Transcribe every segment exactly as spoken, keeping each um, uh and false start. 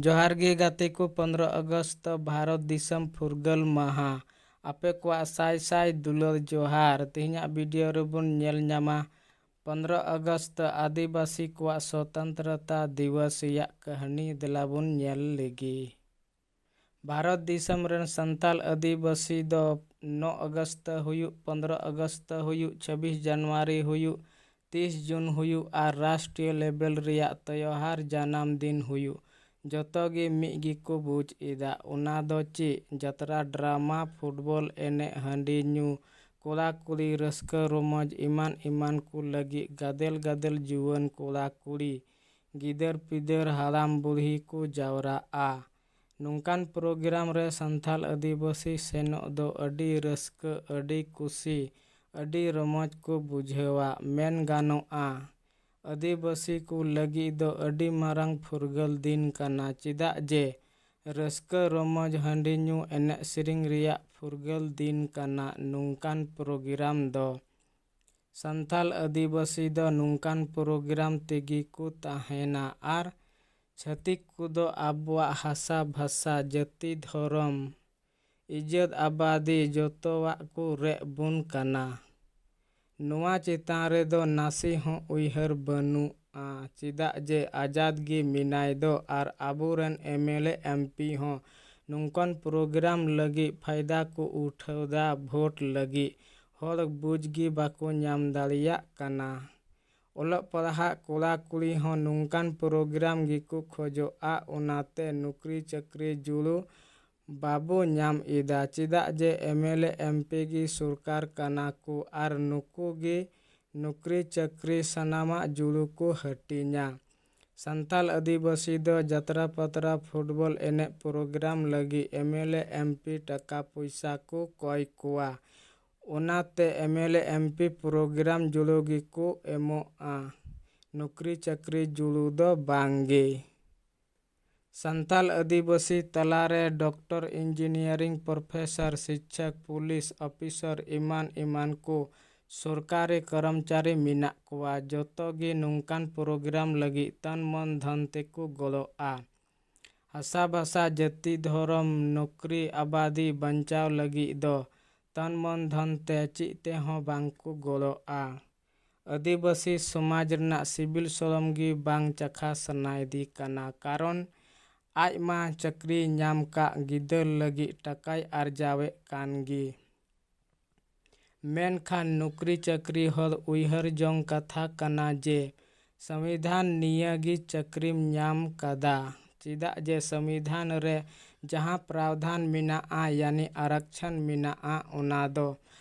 ᱡᱚᱦᱟᱨ ᱜᱮ ᱜᱟᱛᱮ ᱠᱚ, ᱯᱚᱱᱨᱚ ᱟᱜᱚᱥᱴ ᱫᱚ ᱵᱷᱟᱨᱚᱛ ᱫᱤᱥᱚᱢ ᱯᱷᱩᱨᱜᱟᱹᱞ ᱢᱟᱦᱟ᱾ ᱟᱯᱮ ᱠᱚᱣᱟᱜ ᱥᱟᱭ ᱥᱟᱭ ᱫᱩᱞᱟᱹᱲ ᱡᱚᱦᱟᱨ᱾ ᱛᱮᱦᱮᱧᱟᱜ ᱵᱷᱤᱰᱤᱭᱳ ᱨᱮᱵᱚᱱ ᱧᱮᱞ ᱧᱟᱢᱟ ᱯᱚᱱᱨᱚ ᱟᱜᱚᱥᱴ ᱫᱚ ᱟᱹᱫᱤᱵᱟᱹᱥᱤ ᱠᱚᱣᱟᱜ ᱥᱚᱛᱚᱱᱛᱨᱚᱛᱟ ᱫᱤᱵᱚᱥ ᱨᱮᱭᱟᱜ ᱠᱟᱹᱦᱱᱤ᱾ ᱫᱮᱞᱟ ᱵᱚᱱ ᱧᱮᱞ ᱞᱮᱜᱮ᱾ ᱵᱷᱟᱨᱚᱛ ᱫᱤᱥᱚᱢ ᱨᱮᱱ ᱥᱟᱱᱛᱟᱞ ᱟᱹᱫᱤᱵᱟᱹᱥᱤ ᱫᱚ ᱱᱚ ᱟᱜᱚᱥᱴ ᱦᱩᱭᱩᱜ, ᱯᱚᱱᱨᱚ ᱟᱜᱚᱥᱴ ᱦᱩᱭᱩᱜ, ᱪᱷᱟᱵᱵᱤᱥ ᱡᱟᱱᱩᱣᱟᱨᱤ ᱦᱩᱭᱩᱜ, ᱛᱤᱥ ᱡᱩᱱ ᱦᱩᱭᱩᱜ ᱟᱨ ᱨᱟᱥᱴᱨᱤᱭᱚ ᱞᱮᱵᱮᱞ ᱨᱮᱭᱟᱜ ᱛᱮᱣᱦᱟᱨ ᱡᱟᱱᱟᱢ ᱫᱤᱱ ᱦᱩᱭᱩᱜ, ᱡᱚᱛᱚ ᱜᱮ ᱢᱤᱫ ᱜᱮᱠᱚ ᱵᱩᱡᱽ ᱮᱫᱟ᱾ ᱚᱱᱟ ᱫᱚ ᱪᱮᱫ? ᱡᱟᱛᱨᱟ, ᱰᱨᱟᱢᱟ, ᱯᱷᱩᱴᱵᱚᱞ ᱮᱱᱮᱡ, ᱦᱟᱺᱰᱤ ᱧᱩ, ᱠᱚᱲᱟ ᱠᱩᱲᱤ ᱨᱟᱹᱥᱠᱟᱹ ᱨᱚᱢᱚᱡᱽ, ᱮᱢᱟᱱ ᱮᱢᱟᱱ ᱠᱚ ᱞᱟᱹᱜᱤᱫ ᱜᱟᱫᱮᱞ ᱜᱟᱫᱮᱞ ᱡᱩᱣᱟᱹᱱ ᱠᱚᱲᱟ ᱠᱩᱲᱤ, ᱜᱤᱫᱟᱹᱨ ᱯᱤᱫᱟᱹᱨ, ᱦᱟᱲᱟᱢ ᱵᱩᱲᱦᱤ ᱠᱚ ᱡᱟᱣᱨᱟᱜᱼᱟ᱾ ᱱᱚᱝᱠᱟᱱ ᱯᱨᱳᱜᱨᱟᱢ ᱨᱮ ᱥᱟᱱᱛᱟᱞ ᱟᱹᱫᱤᱵᱟᱹᱥᱤ ᱥᱮᱱᱚᱜ ᱫᱚ ᱟᱹᱰᱤ ᱨᱟᱹᱥᱠᱟᱹ, ᱟᱹᱰᱤ ᱠᱩᱥᱤ, ᱟᱹᱰᱤ ᱨᱚᱢᱚᱡᱽ ᱠᱚ ᱵᱩᱡᱷᱟᱹᱣᱟ᱾ ᱢᱮᱱ ᱜᱟᱱᱚᱜᱼᱟ, ᱟᱹᱫᱤᱵᱟᱹᱥᱤ ᱠᱚ ᱞᱟᱹᱜᱤᱫ ᱫᱚ ᱟᱹᱰᱤ ᱢᱟᱨᱟᱝ ᱯᱷᱩᱨᱜᱟᱹᱞ ᱫᱤᱱ ᱠᱟᱱᱟ, ᱪᱮᱫᱟᱜ ᱡᱮ ᱨᱟᱹᱥᱠᱟᱹ ᱨᱚᱢᱚᱡᱽ, ᱦᱟᱺᱰᱤ ᱧᱩ, ᱮᱱᱮᱡ ᱥᱮᱨᱮᱧ ᱨᱮᱭᱟᱜ ᱯᱷᱩᱨᱜᱟᱹᱞ ᱫᱤᱱ ᱠᱟᱱᱟ ᱱᱚᱝᱠᱟᱱ ᱯᱨᱳᱜᱨᱟᱢ ᱫᱚ᱾ ᱥᱟᱱᱛᱟᱞ ᱟᱹᱫᱤᱵᱟᱹᱥᱤ ᱫᱚ ᱱᱚᱝᱠᱟᱱ ᱯᱨᱳᱜᱨᱟᱢ ᱛᱮᱜᱮ ᱠᱚ ᱛᱟᱦᱮᱱᱟ ᱟᱨ ᱪᱷᱟᱹᱛᱤᱠ ᱠᱚᱫᱚ ᱟᱵᱚᱣᱟᱜ ᱦᱟᱥᱟ ᱵᱷᱟᱥᱟ, ᱡᱟᱹᱛᱤ ᱫᱷᱚᱨᱚᱢ, ᱤᱡᱽᱡᱚᱛ ᱟᱵᱟᱫᱤ ᱡᱚᱛᱚᱣᱟᱜ ᱠᱚ ᱨᱮᱡ ᱵᱚᱱ ᱠᱟᱱᱟ᱾ ᱱᱚᱣᱟ ᱪᱮᱛᱟᱱ ᱨᱮᱫᱚ ᱱᱟᱥᱮ ᱦᱚᱸ ᱩᱭᱦᱟᱹᱨ ᱵᱟᱹᱱᱩᱜᱼᱟ, ᱪᱮᱫᱟᱜ ᱡᱮ ᱟᱡᱟᱫ ᱜᱮ ᱢᱮᱱᱟᱭ ᱫᱚ ᱟᱨ ᱟᱵᱚᱨᱮᱱ ᱮᱢ ᱮᱞ ᱮ, ᱮᱢ ᱯᱤ ᱦᱚᱸ ᱱᱚᱝᱠᱟᱱ ᱯᱨᱳᱜᱨᱟᱢ ᱞᱟᱹᱜᱤᱫ ᱯᱷᱟᱭᱫᱟ ᱠᱚ ᱩᱴᱷᱟᱹᱣᱫᱟ ᱵᱷᱳᱴ ᱞᱟᱹᱜᱤᱫ᱾ ᱦᱚᱲ ᱵᱩᱡᱽ ᱜᱮ ᱵᱟᱠᱚ ᱧᱟᱢ ᱫᱟᱲᱮᱭᱟᱜ ᱠᱟᱱᱟ᱾ ᱚᱞᱚᱜ ᱯᱟᱲᱦᱟᱜ ᱠᱚᱲᱟ ᱠᱩᱲᱤ ᱦᱚᱸ ᱱᱚᱝᱠᱟᱱ ᱯᱨᱳᱜᱨᱟᱢ ᱜᱮᱠᱚ ᱠᱷᱚᱡᱚᱜᱼᱟ, ᱚᱱᱟᱛᱮ ᱱᱚᱠᱨᱤ ᱪᱟᱹᱠᱨᱤ ᱡᱩᱲᱩ ᱵᱟᱵᱚ ᱧᱟᱢ ᱮᱫᱟ, ᱪᱮᱫᱟᱜ ᱡᱮ ᱮᱢ ᱮᱞ ᱮ, ᱮᱢ ᱯᱤ ᱜᱮ ᱥᱚᱨᱠᱟᱨ ᱠᱟᱱᱟ ᱠᱚ ᱟᱨ ᱱᱩᱠᱩ ᱜᱮ ᱱᱚᱠᱨᱤ ᱪᱟᱹᱠᱨᱤ ᱥᱟᱱᱟᱢᱟᱜ ᱡᱩᱲᱩ ᱠᱚ ᱦᱟᱹᱴᱤᱧᱟ᱾ ᱥᱟᱱᱛᱟᱞ ᱟᱹᱫᱤᱵᱟᱹᱥᱤ ᱫᱚ ᱡᱟᱛᱨᱟ ᱯᱟᱛᱨᱟ ᱯᱷᱩᱴᱵᱚᱞ ᱮᱱᱮᱡ ᱯᱨᱳᱜᱨᱟᱢ ᱞᱟᱹᱜᱤᱫ ᱮᱢ ᱮᱞ ᱮ, ᱮᱢ ᱯᱤ ᱴᱟᱠᱟ ᱯᱚᱭᱥᱟ ᱠᱚ ᱠᱚᱭ ᱠᱚᱣᱟ᱾ ᱚᱱᱟᱛᱮ M L A, M P programme ᱡᱩᱲᱩ ᱜᱮᱠᱚ ᱮᱢᱚᱜᱼᱟ, ᱱᱚᱠᱨᱤ ᱪᱟᱹᱠᱨᱤ ᱡᱩᱲᱩ ᱫᱚ ᱵᱟᱝ ᱜᱮ᱾ ᱥᱟᱱᱛᱟᱞ ᱟᱹᱫᱤᱵᱟᱹᱥᱤ ᱛᱟᱞᱟᱨᱮ ᱰᱚᱠᱴᱚᱨ, ᱤᱧᱡᱤᱱᱤᱭᱟᱨᱤᱝ ᱯᱨᱚᱯᱷᱮᱥᱚᱨ, ᱥᱤᱠᱪᱷᱚᱠ, ᱯᱩᱞᱤᱥ ᱚᱯᱷᱤᱥᱚᱨ ᱮᱢᱟᱱ ᱮᱢᱟᱱ ᱠᱚ ᱥᱚᱨᱠᱟᱨᱤ ᱠᱚᱨᱢᱪᱟᱨᱤ ᱢᱮᱱᱟᱜ ᱠᱚᱣᱟ᱾ ᱡᱚᱛᱚ ᱜᱮ ᱱᱚᱝᱠᱟᱱ ᱯᱨᱳᱜᱨᱟᱢ ᱞᱟᱹᱜᱤᱫ ᱛᱚᱱ ᱢᱚᱱ ᱫᱷᱚᱱ ᱛᱮᱠᱚ ᱜᱚᱲᱚᱜᱼᱟ᱾ ᱦᱟᱥᱟ ᱵᱷᱟᱥᱟ, ᱡᱟᱹᱛᱤ, ᱫᱷᱚᱨᱚᱢ, ᱱᱚᱠᱨᱤ, ᱟᱵᱟᱫᱤ ᱵᱟᱧᱪᱟᱣ ᱞᱟᱹᱜᱤᱫ ᱫᱚ ᱛᱚᱱ ᱢᱚᱱ ᱫᱷᱚᱱ ᱛᱮ ᱪᱮᱫ ᱛᱮᱦᱚᱸ ᱵᱟᱝ ᱠᱚ ᱜᱚᱲᱚᱜᱼᱟ᱾ ᱟᱹᱫᱤᱵᱟᱹᱥᱤ ᱥᱚᱢᱟᱡᱽ ᱨᱮᱱᱟᱜ ᱥᱤᱵᱤᱞ ᱥᱚᱲᱚᱢ ᱜᱮ ᱵᱟᱝ ᱪᱟᱠᱷᱟ ᱥᱟᱱᱟᱭᱮᱫᱮ ᱠᱟᱱᱟ, ᱠᱟᱨᱚᱱ ᱟᱡ ᱢᱟ ᱪᱟᱹᱠᱨᱤ ᱧᱟᱢ ᱠᱟᱜ, ᱜᱤᱫᱟᱹᱨ ᱞᱟᱹᱜᱤᱫ ᱴᱟᱠᱟᱭ ᱟᱨᱡᱟᱣᱮᱫ ᱠᱟᱱ ᱜᱮ᱾ ᱢᱮᱱᱠᱷᱟᱱ ᱱᱩᱠᱨᱤ ᱪᱟᱹᱠᱨᱤ ᱦᱚᱲ ᱩᱭᱦᱟᱹᱨ ᱡᱚᱝ ᱠᱟᱛᱷᱟ ᱠᱟᱱᱟ ᱡᱮ ᱥᱚᱝᱵᱤᱫᱷᱟᱱ ᱱᱤᱭᱟᱹ ᱜᱮ ᱪᱟᱹᱠᱨᱤᱢ ᱧᱟᱢ ᱠᱟᱫᱟ, ᱪᱮᱫᱟᱜ ᱡᱮ ᱥᱚᱝᱵᱤᱫᱷᱟᱱ ᱨᱮ ᱡᱟᱦᱟᱸ ᱯᱨᱟᱣᱫᱷᱟᱱ ᱢᱮᱱᱟᱜᱼᱟ, ᱭᱟᱱᱤ ᱟᱨᱟᱠᱪᱷᱚᱱ ᱢᱮᱱᱟᱜᱼᱟ, ᱚᱱᱟ ᱫᱚ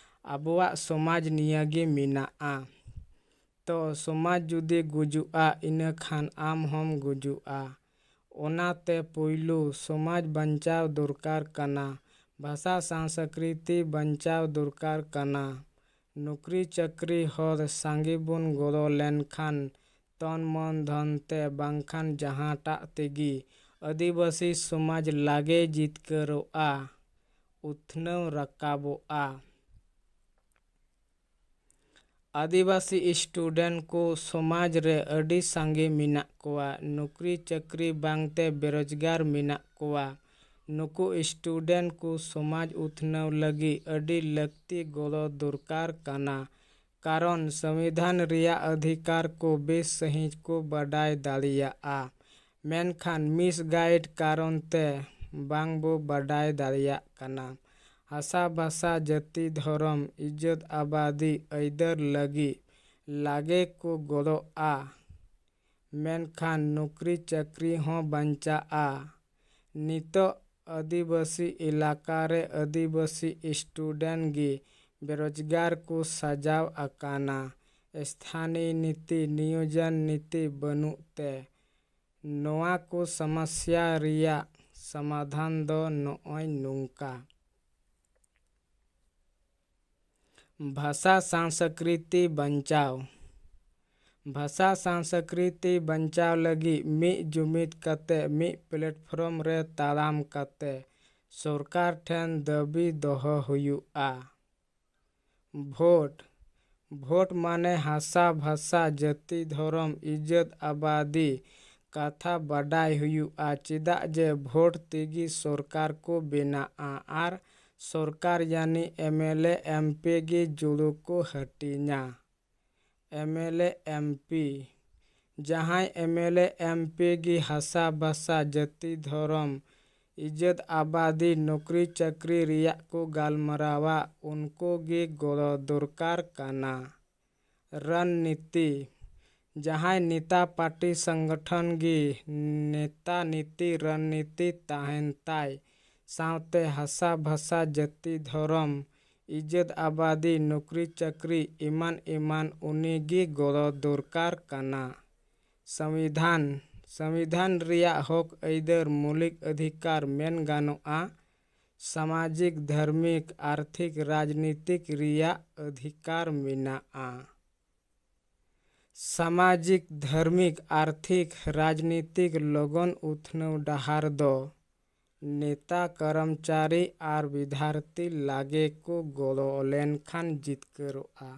ᱟᱵᱚᱣᱟᱜ ᱥᱚᱢᱟᱡᱽ ᱱᱤᱭᱟᱹ ᱜᱮ ᱢᱮᱱᱟᱜᱼᱟ᱾ ᱛᱚ ᱥᱚᱢᱟᱡᱽ ᱡᱩᱫᱤ ᱜᱩᱡᱩᱜᱼᱟ, ᱤᱱᱟᱹ ᱠᱷᱟᱱ ᱟᱢ ᱦᱚᱸᱢ ᱜᱩᱡᱩᱜᱼᱟ᱾ ᱚᱱᱟᱛᱮ ᱯᱩᱭᱞᱩ ᱥᱚᱢᱟᱡᱽ ᱵᱟᱧᱪᱟᱣ ᱫᱚᱨᱠᱟᱨ ᱠᱟᱱᱟ, ᱵᱷᱟᱥᱟ ᱥᱟᱝᱥᱠᱨᱤᱛᱤ ᱵᱟᱧᱪᱟᱣ ᱫᱚᱨᱠᱟᱨ ᱠᱟᱱᱟ᱾ ᱱᱩᱠᱨᱤ ᱪᱟᱹᱠᱨᱤ ᱦᱚᱲ ᱥᱟᱸᱜᱮ ᱵᱚᱱ ᱜᱚᱲᱚ ᱞᱮᱱᱠᱷᱟᱱ ᱛᱚᱱ ᱢᱚᱱ ᱫᱷᱚᱱ ᱛᱮ ᱵᱟᱝᱠᱷᱟᱱ ᱡᱟᱦᱟᱸᱴᱟᱜ ᱛᱮᱜᱮ ᱟᱹᱫᱤᱵᱟᱹᱥᱤ ᱥᱚᱢᱟᱡᱽ ᱞᱟᱜᱮ ᱡᱤᱛᱠᱟᱹᱨᱚᱜᱼᱟ, ᱩᱛᱱᱟᱹᱣ ᱨᱟᱠᱟᱵᱚᱜᱼᱟ᱾ ᱟᱹᱫᱤᱵᱟᱹᱥᱤ ᱥᱴᱩᱰᱮᱱᱴ ᱠᱚ ᱥᱚᱢᱟᱡᱽ ᱨᱮ ᱟᱹᱰᱤ ᱥᱟᱸᱜᱮ ᱢᱮᱱᱟᱜ ᱠᱚᱣᱟ᱾ ᱱᱩᱠᱨᱤ ᱪᱟᱹᱠᱨᱤ ᱵᱟᱝᱛᱮ ᱵᱮᱨᱚᱡᱽᱜᱟᱨ ᱢᱮᱱᱟᱜ ᱠᱚᱣᱟ᱾ ᱱᱩᱠᱩ ᱥᱴᱩᱰᱮᱱᱴ ᱠᱚ ᱥᱚᱢᱟᱡᱽ ᱩᱛᱱᱟᱹᱣ ᱞᱟᱹᱜᱤᱫ ᱟᱹᱰᱤ ᱞᱟᱹᱠᱛᱤ ᱜᱚᱲᱚ ᱫᱚᱨᱠᱟᱨ ᱠᱟᱱᱟ, ᱠᱟᱨᱚᱱ ᱥᱚᱝᱵᱤᱫᱷᱟᱱ ᱨᱮᱭᱟᱜ ᱚᱫᱷᱤᱠᱟᱨ ᱠᱚ ᱵᱮᱥ ᱥᱟᱺᱦᱤᱡ ᱠᱚ ᱵᱟᱰᱟᱭ ᱫᱟᱲᱮᱭᱟᱜᱼᱟ᱾ ᱢᱮᱱᱠᱷᱟᱱ ᱢᱤᱥᱜᱟᱭᱤᱰ ᱠᱟᱨᱚᱱ ᱛᱮ ᱵᱟᱝ ᱵᱚ ᱵᱟᱰᱟᱭ ᱫᱟᱲᱮᱭᱟᱜ ᱠᱟᱱᱟ᱾ ᱦᱟᱥᱟ ᱵᱷᱟᱥᱟ, ᱡᱟᱹᱛᱤ, ᱫᱷᱚᱨᱚᱢ, ᱤᱡᱽᱡᱚᱛ, ᱟᱵᱟᱫᱤ ᱟᱹᱭᱫᱟᱹᱨ ᱞᱟᱹᱜᱤᱫ ᱞᱟᱜᱮ ᱠᱚ ᱜᱚᱲᱚᱜᱼᱟ, ᱢᱮᱱᱠᱷᱟᱱ ᱱᱩᱠᱨᱤ ᱪᱟᱹᱠᱨᱤ ᱦᱚᱸ ᱵᱟᱧᱪᱟᱜᱼᱟ᱾ ᱱᱤᱛᱚᱜ ᱟᱹᱫᱤᱵᱟᱹᱥᱤ ᱮᱞᱟᱠᱟ ᱨᱮ ᱟᱹᱫᱤᱵᱟᱹᱥᱤ ᱥᱴᱩᱰᱮᱱᱴ ᱜᱮ ᱵᱮᱨᱚᱡᱽᱜᱟᱨ ᱠᱚ ᱥᱟᱡᱟᱣ ᱟᱠᱟᱱᱟ᱾ ᱥᱛᱷᱟᱱᱤ ᱱᱤᱛᱤ, ᱱᱤᱭᱳᱡᱚᱱ ᱱᱤᱛᱤ ᱵᱟᱹᱱᱩᱜ ᱛᱮ ᱱᱚᱣᱟ ᱠᱚ ᱥᱚᱢᱚᱥᱭᱟ ᱨᱮᱭᱟᱜ ᱥᱚᱢᱟᱫᱷᱟᱱ ᱫᱚ ᱱᱚᱜᱼᱚᱭ ᱱᱚᱝᱠᱟ᱾ ᱵᱷᱟᱥᱟ ᱥᱟᱝᱥᱠᱨᱤᱛᱤ ᱵᱟᱧᱪᱟᱣ᱾ ᱵᱷᱟᱥᱟ ᱥᱟᱝᱥᱠᱨᱤᱛᱤ ᱵᱟᱧᱪᱟᱣ ᱞᱟᱹᱜᱤᱫ ᱢᱤᱫ ᱡᱩᱢᱤᱫ ᱠᱟᱛᱮ ᱢᱤᱫ ᱯᱞᱮᱴᱯᱷᱚᱨᱢ ᱨᱮ ᱛᱟᱲᱟᱢ ᱠᱟᱛᱮ ᱥᱚᱨᱠᱟᱨ ᱴᱷᱮᱱ ᱫᱟᱹᱵᱤ ᱫᱚᱦᱚ ᱦᱩᱭᱩᱜᱼᱟ᱾ ᱵᱷᱳᱴ᱾ ᱵᱷᱳᱴ ᱢᱟᱱᱮ ᱦᱟᱥᱟ, ᱵᱷᱟᱥᱟ, ᱡᱟᱹᱛᱤ, ᱫᱷᱚᱨᱚᱢ, ᱤᱡᱽᱡᱚᱛ, ᱟᱵᱟᱫᱤ, ᱠᱟᱛᱷᱟ ᱵᱟᱰᱟᱭ ᱦᱩᱭᱩᱜᱼᱟ, ᱪᱮᱫᱟᱜ ᱡᱮ ᱵᱷᱳᱴ ᱛᱮᱜᱮ ᱥᱚᱨᱠᱟᱨ ᱠᱚ ᱵᱮᱱᱟᱜᱼᱟ ᱟᱨ ᱥᱚᱨᱠᱟᱨ ᱭᱟᱱᱤ ᱮᱢ ᱮᱞ ᱮ ᱮᱢ ᱯᱤ ᱜᱮ ᱡᱩᱲᱩ ᱠᱚ ᱦᱟᱹᱴᱤᱧᱟ᱾ ᱮᱢ ᱮᱞ ᱮ ᱮᱢ ᱯᱤ ᱡᱟᱦᱟᱸᱭ ᱮᱢ ᱮᱞ ᱮ ᱮᱢ ᱯᱤ ᱜᱮ ᱦᱟᱥᱟ ᱵᱷᱟᱥᱟ ᱡᱟᱹᱛᱤ ᱫᱷᱚᱨᱚᱢ ᱤᱡᱽᱡᱚᱛ ᱟᱵᱟᱫᱤ ᱱᱚᱠᱨᱤ ᱪᱟᱹᱠᱨᱤ ᱨᱮᱭᱟᱜ ᱠᱚ ᱜᱟᱞᱢᱟᱨᱟᱣᱟ, ᱩᱱᱠᱩ ᱜᱮ ᱜᱚᱲᱚ ᱫᱚᱨᱠᱟᱨ ᱠᱟᱱᱟ᱾ ᱨᱚᱱᱱᱤᱛᱤ ᱡᱟᱦᱟᱸᱭ ᱱᱮᱛᱟ ᱯᱟᱨᱴᱤ ᱥᱚᱝᱜᱚᱴᱷᱚᱱ ᱜᱮ ᱱᱮᱛᱟ ᱱᱤᱛᱤ ᱨᱚᱱᱱᱤᱛᱤ ᱛᱟᱦᱮᱱ ᱛᱟᱭ ᱥᱟᱶᱛᱮ ᱦᱟᱥᱟ ᱵᱷᱟᱥᱟ ᱡᱟᱹᱛᱤ ᱫᱷᱚᱨᱚᱢ ᱤᱡᱽᱡᱚᱛ ᱟᱵᱟᱫᱤ ᱱᱚᱠᱨᱤ ᱪᱟᱹᱠᱨᱤ ᱮᱢᱟᱱ ᱮᱢᱟᱱ ᱩᱱᱤ ᱜᱮ ᱜᱚᱲᱚ ᱫᱚᱨᱠᱟᱨ ᱠᱟᱱᱟ᱾ ᱥᱚᱝᱵᱤᱫᱷᱟᱱ ᱥᱚᱝᱵᱤᱫᱷᱟᱱ ᱨᱮᱭᱟᱜ ᱦᱚᱠ ᱟᱹᱭᱫᱟᱹᱨ ᱢᱳᱞᱤᱠ ᱚᱫᱷᱤᱠᱟᱨ ᱢᱮᱱ ᱜᱟᱱᱚᱜᱼᱟ᱾ ᱥᱟᱢᱟᱡᱤᱠ ᱫᱷᱟᱨᱢᱤᱠ ᱟᱨᱛᱷᱤᱠ ᱨᱟᱡᱽᱱᱤᱛᱤᱠ ᱨᱮᱭᱟᱜ ᱚᱫᱷᱤᱠᱟᱨ ᱢᱮᱱᱟᱜᱼᱟ᱾ ᱥᱟᱢᱟᱡᱤᱠ ᱫᱷᱟᱨᱢᱤᱠ ᱟᱨᱛᱷᱤᱠ ᱨᱟᱡᱽᱱᱤᱛᱤᱠ ᱞᱚᱜᱚᱱ ᱩᱛᱷᱱᱟᱹᱣ ᱰᱟᱦᱟᱨ ᱫᱚ ᱱᱮᱛᱟ ᱠᱚᱨᱢᱪᱟᱨᱤ ᱟᱨ ᱵᱤᱫᱷᱟᱨᱛᱤ ᱞᱟᱜᱮ ᱠᱚ ᱜᱚᱲᱚ ᱞᱮᱱᱠᱷᱟᱱ ᱡᱤᱛᱠᱟᱹᱨᱚᱜᱼᱟ᱾